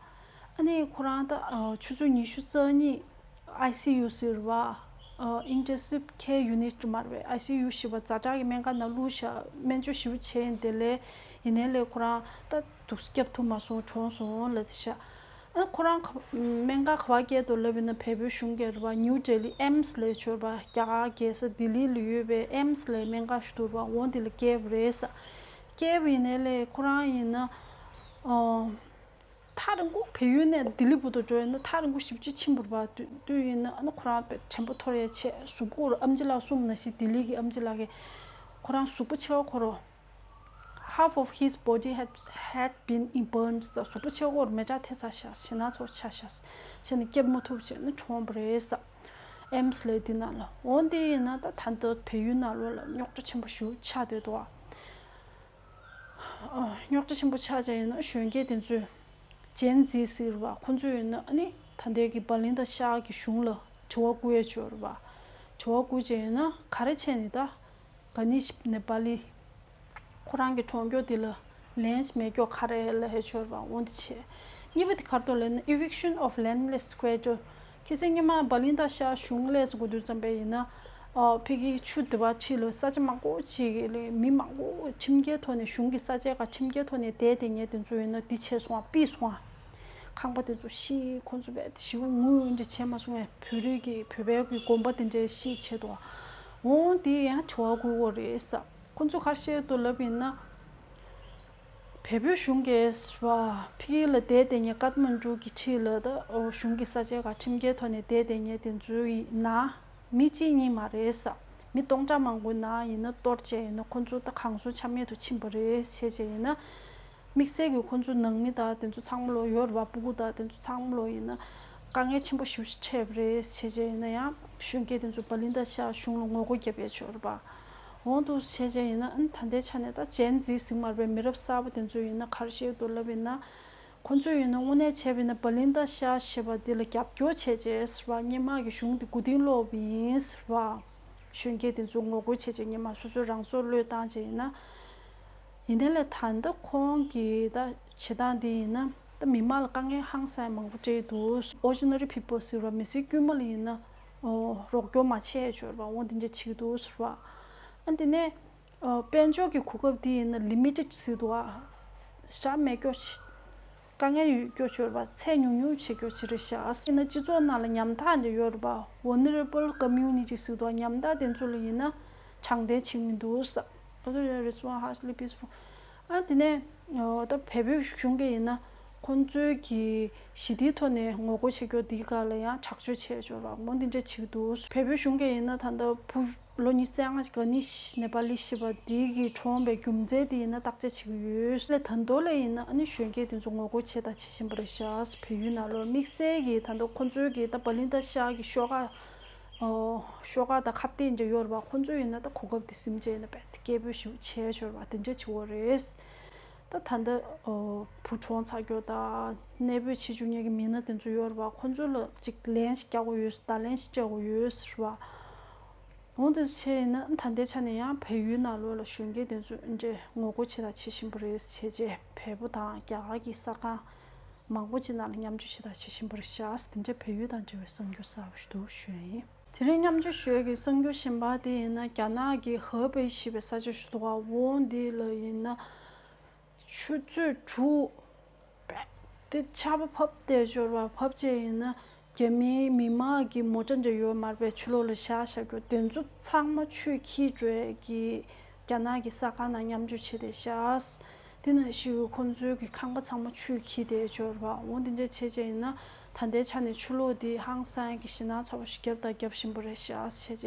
ཨ་ནི་ཁོ་རང་ད་ཨ་ཆུ་ཚོད་ཉི་ཤུ་རྩ་གཉིས་ཨའི་སི་ཡུ་ཟེར་བ། ཨ་Intensive Care Unit མ་རེད་པས། ཨའི་སི་ཡུ་ཞེས་པ་ཛ་དྲག་གི་སྨན་ཁང་ནང་བླུགས་ཤག་སྨན་བཅོས་ཞེ་པོ་བྱས་ཡིན། དེ་ལས་ཡིན་ནའི་ལས་ཁོ་རང་ད་དུས་སྐབས་ཐུབ་མ་སོང་། གྲོངས་སོང་ལབ་དེ་ཤག་ཨ་ཁོ་རང་ག་སྨན་ཁང་ག་པར་བསྐྱལ་འདུག་ལབ་ཡིན་ན་བལ་པོའི་གཞུང་གིས་རེད་པ། ནིའུ་ཌེ་ལི་ཨེམ་སི་ལབ་ཡ་ཅིག་ཡོད་རེད་པ། རྒྱ་གར་རྒྱལ་ས་ལྡི་ལི་ལ་ཡོད་པའི་ཨེམ་སི་ལབ་སྨན་ཁང་ཞིག་འདུག་རེད་པ། འོ་དེ་ལ་བསྐྱལ་བ་རེད་ས། བསྐྱལ་བ་ཡིན་ནའི་ལས་ཁོ་རང་ཡིན་ན་ཨོ། ཐག་རིང་པོ་བལ་ཡུལ་ནས་ལྡི་ལི་བར་དུ་འགྲོ་ཡིན་ན་ཐག་རིང་པོ་ཞེ་པོ་ཅིག་ཕྱིན་པ་རེད་པ། དུས་དུས་ཡིན་ན་ཨ་ནི་ཁོ་རང་དཔེ་དྲན་པ་འཐོར་ཡ་ཆེ། གཟུགས་པོ་ཨེམ་ཆི་ལགས་གསུངས་པ་ནང་བཞིན་ལྡི་ལི་གི་ཨེམ་ཆི་ལགས་ཀྱིས་ཁོ་རང་གཟུགས་པོ་ཕྱེད་ཀ་ཁོ་རང་Half of his body had had been burned. གཟུགས་པོ་ཕྱེད་ཀ་ཁོ་རང་མེ་སྲེག་ཐེབས་ཚར་ཤག་ཞེད་སྣང་ཚ་པོ་ཆགས་ཤག་བྱས་ནས་སྐྱོབ་མ་ཐུབ་བྱས་ནས་གྲོངས་པ་རེད་ས། ཨེམ་སི་ལབ་དེ་ནང་ལ། འོ་དེ་ཡིན་ན་ད་ད་ལྟ་བལ་ཡུལ་ནང་ལོགས་ལ་རྙོག་དྲ་ཆེན་པོ་ཞེ་པོ་ཆགས་བསྡད་འདུག་ཨ། རྙོག་དྲ་ཆེན་པོ་ཆགས་བྱས་ཡིན་ན་གཞོན་སྐྱེས་དེ་ཚོས་ཇེན་ཛི་ཟེར་བ་ཁོ་ཚོས་ཡིན་ན་ཨ་ནི་ད་ལྟའི་གི་བ་ལིན་ད་ཤར་གྱི་གཞུང་ལ་དྲི་བ་བཀོད་ཡ་ཅིག་ཡོད་རེད་པ། དྲི་བ་བཀོད་བྱས་ཡིན་ན་ག་རེ་བྱས་ནས་ད། ག་ནི་ནེ་པ་ལི། ཁོ་རང་གི་གྲོངས་མགྱོགས་དེ་ལ་ལན་མེད་མགྱོགས་ག་རེ་ལབ་ཡ་ཅིག་ཡོད་རེད་པ། འོ་དེ་བྱས། གཉིས་པ་དེ་ག་རེ་འདུག་ལབ་ན། Eviction of landless squatter. ཁ་སང་སྔོན་མ་བ་ལིན་ད་ཤར་གཞུང་ལས་སུ་གོ་དུས་ཙམ་པ་ཡིན་ན། ཨ་ཕ་གི་ཆུ་དེ་བ་ཁྲིད་ལ་ས་ཆ་མང་པོ་ཅིག་ལས་མི་མང་པོ་ཁྲིམས་འགལ་ཐོག་ནས་གཞུང་གི་ས་ཆའི་སྒང་ཁྲིམས་འགལ་ཐོག་ནས་བསྡད་བསྡད་མཁན་དེ་ཚོ་ཡིན་ན་འདི་བྱས་སོང་བ། ཕུད་སོང་བ། ཁང་པ་དེ་ཚོ་བཤིག་ཁོ་ཚོ་བས་ཞེ་པོ་ངུ་འདྲ་བྱས་མ་སོང་བས། བོད་རིགས་ཀྱི་བོད་པའི་གི་དགོན་པ་དེ་འདྲའི་བཤིག་བྱས་འདུག་འོང་དེ་ཡང་དྲི་བ་བཀོད་ཀྱི་ཡོད་རེད་ས། ཁོ་ཚོས་ག་རེ་བཤད་འདུག་ལབ་ཡིན་ན། བལ་པོའི་གཞུང་གིས་ཕ་གི་ལ་བསྡད་བསྡད་མཁན་ཀཏ་མན་ཌུ་གི་འཁྲིས་ལ་ད་ཨོ་གཞུང་གི་ས་ཆའི་སྒང་ཁྲིམས་འགལ་ཐོག་ནས་བསྡད་བསྡད་མཁན་དེ་ཚོའི་ནང་མི་གཅིག་གཉིས་མ་རེད་ས། མི་སྟོང་ཕྲག་མང་པོའི་ནང་ཡིན་ན་གཏོར་བྱས་ཡིན་ན་ཁོ་ཚོ་ད་གང་བཟོ་ཆ་མེད་དུ་ཕྱིན་པ་རེད། བྱས་བྱས་ཡིན་ན། དམིགས་བསལ་གྱི་ཁོ་ཚོ་ནང་མི་དང་དེ་ཚོ་ཚང་མ་ལོ་ཡོད་རེད་པ། སྤུ་གུ་དང་དེ་ཚོ་ཚང་མ་ལོ་ཡིན་ན་དཀའ་ངལ་ཆེན་པོ་ཞེ་པོ་ཞིག་འཕྲད་པ་རེད། བྱས་བྱས་ཡིན་ན་ཡང་གཞོན་སྐྱེས་དེ་ཚོ་བ་ལིན་ད་ཤར་གཞུང་ལ་ངོ་རྒོལ་རྒྱབ་ཡས་ཡོད་རེད་པ། འོང་དུ་བྱས་བྱས་ཡིན་ན་ཨ་ནི་ད་ལྟའི་ཆ་ནས་ད་ཇེན་ཛི་ཟེར་མ་རེད་པས། མི་རབས་གསར་པ་དེ་ཚོ་ཡིན་ན་ག་རེ་བཤད་འདུག་ལབ་ཡིན་ན། ཁོ་ཚོ་ཡིན་ན་དངོས་གནས་བྱས་པ་ཡིན་ན་བ་ལིན་ད་ཤར་ཞེས་པ་འདི་ལ་རྒྱབ་སྐྱོར་བྱས་བྱས་ཟེར་བ། སྔོན་མ་གི་གཞུང་འདི་མགོ་རྟིང་སློག་པ་ཡིན་ཟེར་བ། གཞོན་སྐྱེས་དེ་ཚོ་ངོ་རྒོལ་བྱས་བྱས་སྔོན་མ་སོ་སོའི་རང་སྲོག་བློས་བཏང་བྱས་ཡིན་ན། ཡིན་ནའི་ལས་ད་ལྟ་ཁོང་གི་ད་བྱེད་སྟངས་འདི་ཡིན་ན་ད་མི་མང་ལ་དཀའ་ངལ་ཧང་སང་མང་པོ་སྤྲད་འདུག Ordinary people ཟེར་བ་མི་སེར་དཀྱུས་མ་ལ་ཡིན་ན་ཨོ་རོགས་སྐྱོར་མ་བྱས་ཡ་ཅིག་ཡོད་རེད་པ། འོ་འདི་འདྲ་བྱེད་ཀྱི་འདུག་ཟེར་བ། ཨ་འདི་ནས་ཨོ་དཔལ་འབྱོར་གྱི་གོ་སྐབས་འདི་ཡིན་ན་ལི་མི་ཊེཌ་ཟེར་འདུག་ཨ། ཞེ་དྲག་མེད་སྐྱོ་ཆེ། དཀའ་ངལ་ཡོད་སྐྱོ་ཆེ་བ། ཚད་ཉུང་ཉུང་བྱེད་སྐྱོ་ཆེ་རེད་ཤག་ཨ་ཟེར་ན་སྤྱི་ཚོགས་ནང་ལ་ཉམ་ཐག་འདྲ་ཡོད་རེད་པ། Vulnerable community ཟེར་དུས་ཉམ་ཐག་དེ་ཚོ་ལ་ཡིན་ན་དྲང་བདེན་བྱེད་མི་འདུག་ས། Although they respond harshly peaceful. ཨ་དེ་ནས་ད་བལ་པོའི་གཞུང་གིས་ཡིན་ན་ཁོང་ཚོའི་གི་ཞི་བདེའི་ཐོག་ནས་ངོ་རྒོལ་བྱེད་རྒྱུ་དེའི་སྒང་ལ་ཡང་དྲག་སྤྱོད་བྱས་ཡོད་རེད་བ། འོ་འདི་འདྲ་བྱེད་ཀྱི་འདུག་བལ་པོའི་གཞུང་གིས་ཡིན་ན་ད་ལྟ་བུ་ལོ་ཉི་ཤུ་རྩ་ལྔ་ག་ནི་ནེ་པ་ལི་ཤི་བ་དེ་གི་གྲོངས་པའི་རྒྱུ་མཚན་དེ་ཡིན་ན་བརྟག་དཔྱད་བྱེད་ཀྱི་ཡོད། ལས་ད་དུང་ལས་ཡིན་ན་ཨ་ནི་གཞོན་སྐྱེས་དེ་ཚོ་ངོ་རྒོལ་བྱས་དང་བྱེད་བཞིན་པ་རེད་ཤག་བལ་ཡུལ་ནང་ལོགས་དམིགས་བསལ་གྱི་ད་ལྟ་ཁོང་ཚོའི་གི་ད་བ་ལིན་ཏ་ཤར་གྱི་ཤོག་ཁག་ཤོག་ཁག་དང་ཁ་གཏད་འདྲ་ཡོད་རེད་བ། ཁོང་ཚོ་ཡིན་ན་ད་གོ་སྐབས་དེ་ཟིན་བྱས་ཡིན་ན་རྦད་དེ་སྐད་འབོད་ཞིག་བྱས་ཡོད་རེད་བ། དེ་འདྲ་བྱེད་ཀྱི་ཡོད་རེད། ད་ད་ལྟ་བུ་གྲོངས་ཚར་རྒྱུ་དང་གནས་སྤོས་བྱེད་བཅུག་མཁན་གྱི་མི་སྣ་དེ་ཚོ་ཡོད་རེད་བ། ཁོང་ཚོ་ལ་ཅིག་ལན་ཞིག་རྒྱག་དགོས་ཡོད། བརྡ་ལན་ཞིག་སྤྲད་དགོས་ཡོད་རེད་བ། འོ་དེ་ཚོ་བྱས་ཡིན་ན་ད་ལྟའི་ཆ་ནས་ཡང་བལ་ཡུལ་ནང་ལོགས་ལ་གཞོན་སྐྱེས་དེ་ཚོ་འདྲ་ངོ་རྒོལ་བྱེད་དང་བྱེད་བཞིན་པ་རེད། བྱས་རྗེས་བལ་པོ་དང་རྒྱ་གར་གྱི་གསར་ཁང་མང་པོ་ཅིག་ནང་ལ་མཉམ་ཞུགས་བྱེད་དང་བྱེད་བཞིན་པ་རེད་ཤག་དེ་འདྲ་བལ་ཡུལ་དང་འབྲེལ་བའི་གསར་འགྱུར་གསར་པ་ཞིག་འདུག་ཞུ་ཡ་ཡིན། དེ་རིང་མཉམ་ཞུགས་ཞུ་ཡ་གི་གསར་འགྱུར་གཞན་པ་དེ་ཡིན་ན་རྒྱ་ནག་གི་ཧེ་པེ་ཞེས་པའི་ས་ཆ་ཞིག་འདུག་བ། འོ་འདི་ལ་ཡིན་ན་ཆུ་ཚོད་དྲུག་དེ་ཆར་པ་བབས་བསྡད་ཡོད་རེད་བ། བབས་བྱས་ཡིན་ན་རྒྱ་མིའི་མི་མང་གི་མོ་ཊ་འདྲ་ཡོད་མ་རེད་པས། ཆུ་ལོག་ལ་བཞག་བཞག་རྒྱུ་དེ་ཚོ་ཚང་མ་ཆུས་འཁྱེར་འགྲོ་ཡས་ཀྱི་རྒྱ་ནག་གི་གསར་ཁང་ནང་མཉམ་ཞུགས་བྱས་བསྡད་ཤག་དེ་ནང་བཞིན་ཁོང་ཚོའི་གི་ཁང་པ་ཚང་མ་ཆུས་འཁྱེར་བསྡད་ཡོད་རེད་བ། འོ་འདི་འདྲ་བྱས་བྱས་ཡིན་ན་ད་ལྟའི་ཆ་ནས་ཆུ་ལོག་འདི་ཧང་སང་གི་ཞེད་སྣང་ཚ་པོ་ཞིག་བརྒྱབ་དང་རྒྱབ་བཞིན་པ་རེད་ཤག་བྱས་རྗེས་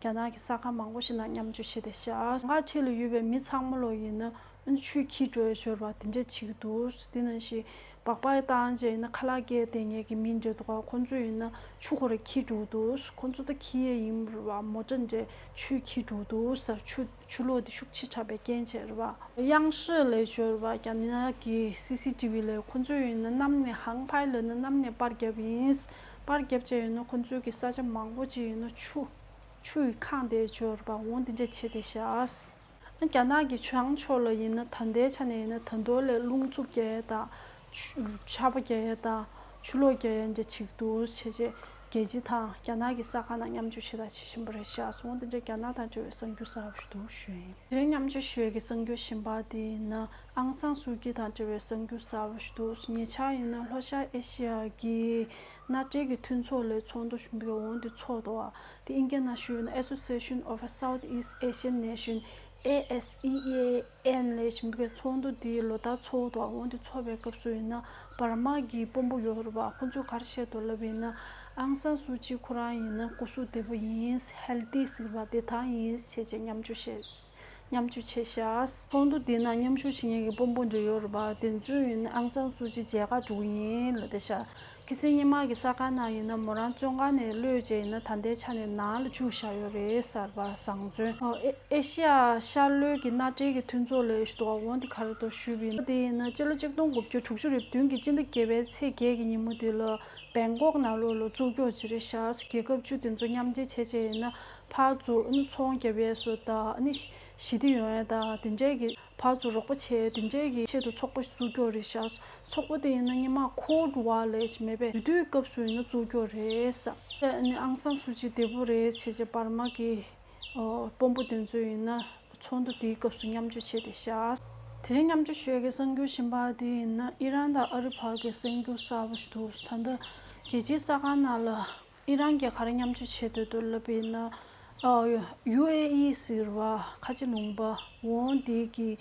རྒྱ་ནག་གི་གསར་ཁང་མང་པོ་ཞིག་ནང་མཉམ་ཞུགས་བྱས་བསྡད་ཤག་ང་འཁྲིས་ལ་ཡོད་པའི་མི་ཚང་མ་ལོ་ཡིན་ན་ཨ་ནི་ཆུས་འཁྱེར་འགྲོ་ཡ་ཡོད་རེད་བ། དེ་འདྲ་བྱེད་ཀྱི་འདུག་དེ་ནང་བཞིན་སྦག་སྦག་བཏང་བྱས་ཡིན་ན་ཁ་ལག་སྐྱེལ་བསྡད་མཁན་གྱི་མི་འདྲ་འདུག་ག་ཁོང་ཚོ་ཡིན་ན་ཆུ་ཁོ་རང་འཁྱེར་འགྲོ་གི་འདུག་ཁོང་ཚོ་ད་འཁྱེར་ཡས་ཡིན་རེད་བ། མོ་ཊ་འདྲ་ཆུས་འཁྱེར་འགྲོ་གི་འདུག་ས། ཆུ་ཆུ་ལོག་དེ་ཤུགས་ཆེ་དྲགས་པའི་རྐྱེན་བྱས་རེད་བ། དབྱང་ཧྲི་ལབ་ཡ་ཡོད་རེད་བ། རྒྱ་ནག་གི་སི་སི་ཊི་ཝི་ལབ་ཡ། ཁོང་ཚོ་ཡིན་ན་གནམ་ནས་ཧང་ཕའི་ལབ་ན་གནམ་ནས་པར་བརྒྱབ་ཡིན། པར་བརྒྱབ་བྱས་ཡིན་ན་ཁོང་ཚོའི་གི་ས་ཆ་མང་པོ་ཅིག་ཡིན་ན་ཆུ་ཆུ་ཡིས་ཁེངས་བསྡད་ཡོད་རེད་བ། འོ་འདི་འདྲ་བྱས་བསྡད་ཤག་རྒྱ་ནག་གི་བྱང་ཕྱོགས་ལ་ཡིན་ན་ད་ལྟའི་ཆ་ནས་ཡིན་ན་ད་དུང་ལས་རླུང་འཚུབ་རྒྱག་ཡས་དང་ཆུ་ཆར་པ་རྒྱག་ཡས་དང་ཆུ་ལོག་རྒྱག་ཡས་འདྲ་བྱེད་ཀྱི་འདུག་བྱས་རྗེས་རྒྱལ་སྤྱི་དང་རྒྱ་ནག་གི་གསར་ཁང་ནང་མཉམ་ཞུགས་བྱེད་དང་བྱེད་བཞིན་པ་རེད་ཤག་སོང་འདི་འདྲ་རྒྱ་ནག་དང་འབྲེལ་བའི་གསར་འགྱུར་གསར་པ་ཞིག་འདུག་ཞུ་ཡིན། དེ་རིང་མཉམ་ཞུགས་ཞུ་ཡས་ཀྱི་གསར་འགྱུར་གཞན་པ་དེ་ཡིན་ན་ཨང་སང་སུའུ་ཅི་དང་འབྲེལ་བའི་གསར་འགྱུར་གསར་པ་ཞིག་འདུག་ཉེ་ཆར་ཡིན་ན་ལྷོ་ཤར་ཨེ་ཤི་ཡ་གི་མནའ་འབྲེལ་གྱི་མཐུན་ཚོགས་ལས་ཚོགས་འདུ་ཞིག་འོང་དུ་ཚོགས་འདུག་བ། དེ་ཨིན་སྐད་ནང་ཞུས་ན་Association of Southeast Asian Nation, ཨེ་ཨེས་ཨི་ཨེ་ཨེན་ལས་ཞིག་གི་ཚོགས་འདུ་དེ་ལོ་ལྟར་ཚོགས་འདུག་འོང་དུ་ཚོགས་པའི་སྐབས་སུ་ཡིན་ན་འབར་མ་གི་དཔོན་པོ་ཡོད་རེད་བ། ཁོང་ཚོས་ག་རེ་བཤད་འདུག་ལབ་ཡིན་ན་ཨང་སང་སུའུ་ཅི་ཁོ་རང་ཡིན་ན་སྐུ་གཟུགས་བདེ་པོ་ཡིན། ཧེལ་ཐི་ཟེར་བ་བདེ་ཐང་ཡིན་བྱས་བྱས་མཉམ་སྤྱོད་བྱས། མཉམ་སྤྱོད་བྱས་ཤག་ཚོགས་འདུ་འདི་ནང་མཉམ་ཞུགས་བྱེད་མཁན་གྱི་དཔོན་པོ་འདྲ་ཡོད་རེད་པ། དེ་ཚོས་ཡིན་ན་ཨང་སང་སུའུ་ཅི་མཇལ་ཁ་འགྲོ་གི་ཡིན་ལབ་བསྡད་ཤག་ཁ་སང་ཉི་མ་གི་གསར་ཁང་ནང་ཡིན་ན་མོ་རང་བཙོན་ཁང་ནས་གློད་བྱས་ཡིན་ན་ད་ལྟའི་ཆ་ནས་ནང་ལ་བཅུག་བཞག་ཡོད་རེད་ཟེར་བ་བཟང་བཙོན། ཨོ་ཨེ་ཨེ་ཤི་ཡ་ཤར་ལྷོའི་གི་མནའ་འབྲེལ་གྱི་མཐུན་ཚོགས་ལས་ཞུ་འདུག་འོང་དེ་ག་རེ་འདུག་ཞུས་པ་ཡིན་ན་དེ་ཡིན་ན་སྤྱི་ལོ་གཅིག་སྟོང་དགུ་བརྒྱ་དྲུག་ཅུ་རེ་བདུན་གྱི་སྤྱི་ཟླ་བརྒྱད་པའི་ཚེས་བརྒྱད་ཀྱི་ཉིན་མོ་དེ་ལ་བེང་ཀོག་ནང་ལོགས་ལ་བཙུགས་སྐྱོག་བྱས་རེད་ཤག་རྒྱལ་ཁབ་བཅུ་དེ་ཚོ་མཉམ་འབྲེལ་བྱས་བྱས་ཡིན་ན་ཕར་ཚུར་ཨ་ནི་ཚོང་རྒྱབ་ཡས་སུ་དང་ཨ་ནི་ཞི་བདེ་ཡོང་ཡས་དང་དེ་འདྲས་ཀྱི་ཕར་ཚུར་རོགས་པ་བྱས་དེ་འདྲས་ཀྱི་ཆེད་དུ་ཚོགས་པ་བཙུགས་སྐྱོག་རེད་ཤག་ཚོགས་པ་དེ་ཡིན་ན་སྔོན་མ་ཁོ་ཌི་ཝར་ལབ་ཅིག་མེད་པས། དེ་དུས་སྐབས་སུ་ཡིན་ན་བཙུགས་སྐྱོག་རེད་ས། ཨ་ནི་ཨང་སང་སུའུ་ཅི་བདེ་པོ་རེད་བྱས་བྱས་འབར་མ་གི་དཔོན་པོ་དེ་ཚོ་ཡིན་ན་ཚོགས་འདུ་དེའི་སྐབས་སུ་མཉམ་ཞུགས་བྱས་བསྡད་ཤག་དེ་རིང་མཉམ་ཞུགས་ཞུ་ཡས་ཀྱི་གསར་འགྱུར་གཞན་པ་དེ་ཡིན་ན་ཨི་རན་དང་ཨ་རི་བར་གྱི་གསར་འགྱུར་གསར་པ་ཞིག་འདུག་ད་ལྟ་རྒྱལ་སྤྱིའི་གསར་ཁང་ནང་ལ་ཨི་རན་གྱིས་ག་རེ་མཉམ་སྤྱོད་བྱེད་འདོད་འདུག་ལབ་པ་ཡིན་ན། ཨ་ཡུ་ཨེ་ཨི་ཟེར་བ་ཁ་ཆེ་ལུང་པ་འོང་དེ་གི་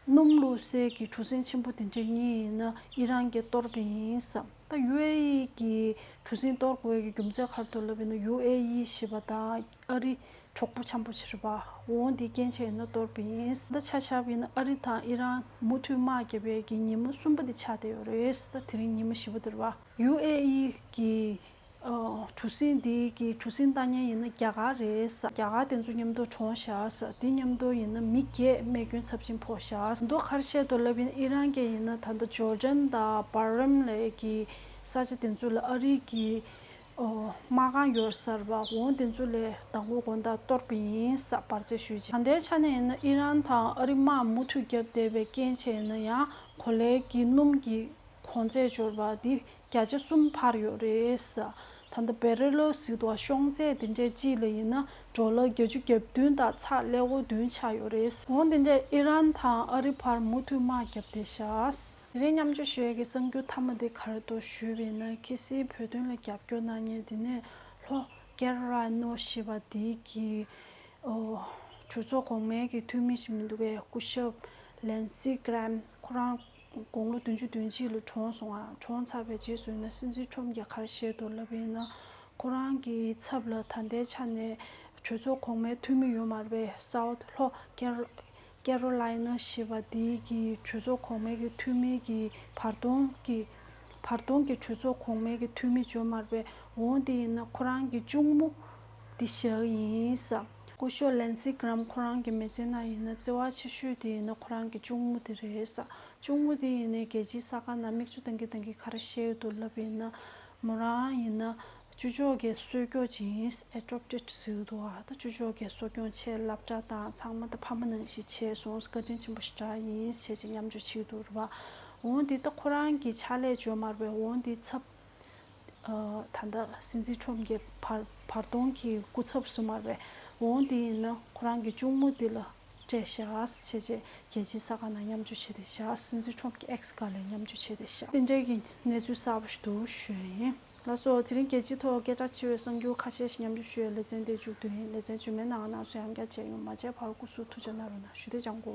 སྣུམ་བླུགས་སའི་གི་གྲུ་གཟིངས་ཆེན་པོ་དེ་འདྲ་གཉིས་ཡིན་ན་ཨི་རན་གྱིས་གཏོར་བ་ཡིན་བསམ། ད་ཡུ་ཨེ་ཨི་གི་གྲུ་གཟིངས་གཏོར་དགོས་ཀྱི་རྒྱུ་མཚན་ག་རེ་འདུག་ལབ་པ་ཡིན་ན་ཡུ་ཨེ་ཨི་ཞེས་པ་དང་ཨ་རི་གྲོགས་པོ་འཆམ་པོ་ཆེ་རེད་པ། འོང་དེ་རྐྱེན་བྱས་ཡིན་ན་གཏོར་བ་ཡིན། ད་ཆ་བཞག་པ་ཡིན་ན་ཨ་རི་དང་ཨི་རན་མུ་མཐུད་དམག་རྒྱབ་པའི་གི་ཉིན་མོ་གསུམ་པ་དེ་ཆགས་བསྡད་ཡོད་རེད། ད་དེ་རིང་ཉིན་མོ་བཞི་པ་དེ་རེད་པ། ཡུ་ཨེ་ཨི་གི་ཨོ། གྲུ་གཟིངས་འདི་གི་གྲུ་གཟིངས་བཏང་མཁན་ཡིན་ན་རྒྱ་གར་རེད་ས། རྒྱ་གར་དེ་ཚོ་མཉམ་དུ་གྲོངས་བཞག་ས། དེ་མཉམ་དུ་ཡིན་ན་མི་བརྒྱད་རྨས་སྐྱོན་ཚབས་ཆེན་ཕོག་བཞག་ས། མདོ་ཁར་བཤད་དོ་ལབ་ཡིན་ཨི་རན་གྱི་ཡིན་ན་ད་ལྟ་ཇོར་ཌན་དང་བྷ་རེན་ལས་ཀྱི་ས་ཆ་དེ་ཚོ་ལ་ཨ་རི་གི་ཨོ། དམག་ཁང་ཡོད་ས་རེད་པ། འོང་དེ་ཚོ་ལས་མདང་དགོང་དགོང་དག་གཏོར་བ་ཡིན་ས་པར་ཆས་ཞུས་ཅིག་ད་ལྟའི་ཆ་ནས་ཡིན་ན་ཨི་རན་དང་ཨ་རི་དམག་མུ་མཐུད་བརྒྱབ་བསྡད་པའི་རྐྱེན་བྱས་ན་ཡང་གོ་ལའི་གི་སྣུམ་གྱི་གོང་ཚད་འབྱོར་བ་འདི་བརྒྱ་ཆ་གསུམ་འཕར་ཡོད་རེད། ད་ལྟ་བེ་རེ་ལོ་ཟེར་དུས་ཤོང་ཚད་དེ་འདྲའི་གཅིག་ལ་ཡིན་ན་ཌོ་ལར་བརྒྱད་ཅུ་གྱ་བདུན་དང་ཚེག་ཀླད་ཀོར་བདུན་ཆགས་ཡོད་རེད། འོང་དེ་འདྲའི་ཨི་རན་དང་ཨ་རི་བར་མུ་མཐུད་དམག་བརྒྱབ་བསྡད་ཤག་དེ་རིང་མཉམ་སྤྱོད་ཞུ་ཡས་ཀྱི་གསར་འགྱུར་མཐའ་མ་དེ་ག་རེ་འདུག་ཞུས་པ་ཡིན་ན་ཁ་སང་བོད་དོན་ལ་རྒྱབ་སྐྱོར་གནང་མཁན་དེ་ནས་ལྷོ་ཀེ་རོ་ལ་ཡ་ན་ཞེས་པ་དེ་གི་ཨོ། གྲོས་ཚོགས་གོང་མའི་གི་འཐུས་མི་ཞིག་མི་འདུག་གས། སྐུ་ཞབས་ ལན་སི་ཀྲེམ་ཁོ་རང་དགུང་ལོ་བདུན་ཅུ་དོན་གཅིག་ལ་གྲོངས་སོང་ང་། གྲོངས་ཚར་བའི་རྗེས་སུ་ཡིན་ན་སྲིད་འཛིན་ཁྲོམ་གྱིས་ག་རེ་བཤད་འདུག་ལབ་པ་ཡིན་ན། ཁོ་རང་གི་ཚབ་ལ་ད་ལྟའི་ཆ་ནས་གྲོས་ཚོགས་གོང་མའི་འཐུས་མི་ཡོད་མ་རེད་པས། སའུ་ཐི་ལྷོ་ཀེ་རོ་ཀེ་རོ་ལའི་ན་ཞེས་པ་དེའི་གི་གྲོས་ཚོགས་གོང་མའི་གི་འཐུས་མི་གི་བར་སྟོང་གི་བར་སྟོང་གི་གྲོས་ཚོགས་གོང་མའི་གི་འཐུས་མི་ཡོད་མ་རེད་པས། འོ་དེ་ཡིན་ན་ཁོ་རང་གི་གཅུང་མོ་དེ་བཞག་ཡིན་ས། སྐུ་ཞབས་ལན་སི་ཀྲེམ་ཁོ་རང་གི་མི་ཚེ་ནང་ཡིན་ན་བརྩེ་བ་ཆེ་ཤོས་དེ་ཡིན་ན་ཁོ་རང་གི་གཅུང་མོ་དེ་རེད་ས། གཅུང་མོ་དེ་ཡིན་ནའི་རྒྱལ་སྤྱིའི་གསར་ཁང་ནང་མིག་ཆུ་བཏང་གི་བཏང་གི་ག་རེ་བཤད་ཡོད་འདུག་ལབ་པ་ཡིན་ན། མོ་རང་ཡིན་ན་ཅོ་ཅོ་གིས་གསོད་རྒྱུ་ཅིག་ཡིན། ཨེ་ཌོབ་ཊེཌ་ཟེར་གི་འདུག་ཨ། ད་ཅོ་ཅོ་གིས་གསོ་སྐྱོང་བྱས། སློབ་གྲྭ་དང་ཚང་མ་ད་ཕ་མ་ནང་བཞིན་བྱས་སོང་། བཀའ་དྲིན་ཆེན་པོ་ཞེ་དྲག་ཡིན་བྱས་བྱས་མཉམ་སྤྱོད་བྱེད་ཀྱི་འདུག་རེད་པ། འོ་འདི་ད་ཁོ་རང་གི་ཕྱག་ལས་འཇོན་མ་རེད་པས། འོ་འདི་ཚབ། ཨ། ད་ལྟ་སྲིད་འཛིན་ཁྲོམ་གྱི་བར་བར་སྟོང་གི་སྐུ་ཚབ་སུ་མ་རེད་པས། འོ་འདི་ཡིན་ན་ཁོ་རང་གི་གཅུང་མོ་འདི་ལ་སྤྲད་བཞག་བྱས་བྱས་རྒྱལ་སྤྱིའི་གསར་ཁང་ནང་མཉམ་སྤྱོད་བྱས་ཏེ་བཞག་སྲིད་འཛིན་ཁྲོམ་གྱི་ཨེགས་སྒང་ལ་མཉམ་སྤྱོད་བྱས་ཏེ་བཞག་དེ་འདྲའི་གི་གནས་ཚུལ་གསར་པ་ཞིག་འདུག་ཞུ་ཡ་ཡིན། ལགས་སོ། དེ་རིང་རྒྱལ་སྤྱིའི་ཐོག་སྐད་གྲགས་ཆེ་བའི་གསར་འགྱུར་ཁ་ཤས་ཤིག་མཉམ་སྤྱོད་ཞུ་ཡ་ལེ་ཚན་འདིར་མཇུག་བསྡུ་ཡིན། ལེ་ཚན་རྗེས་མའི་ནང་ང་རྣམ་པ་ཚོ་ཡང་བསྐྱར་མཇལ་ཡོང་། མ་མཇལ་བར་སྐུ་གཟུགས་ཐུགས་ཅག་གནང་རོགས་གནང་ཞུ། དེ་ཅང་གོ།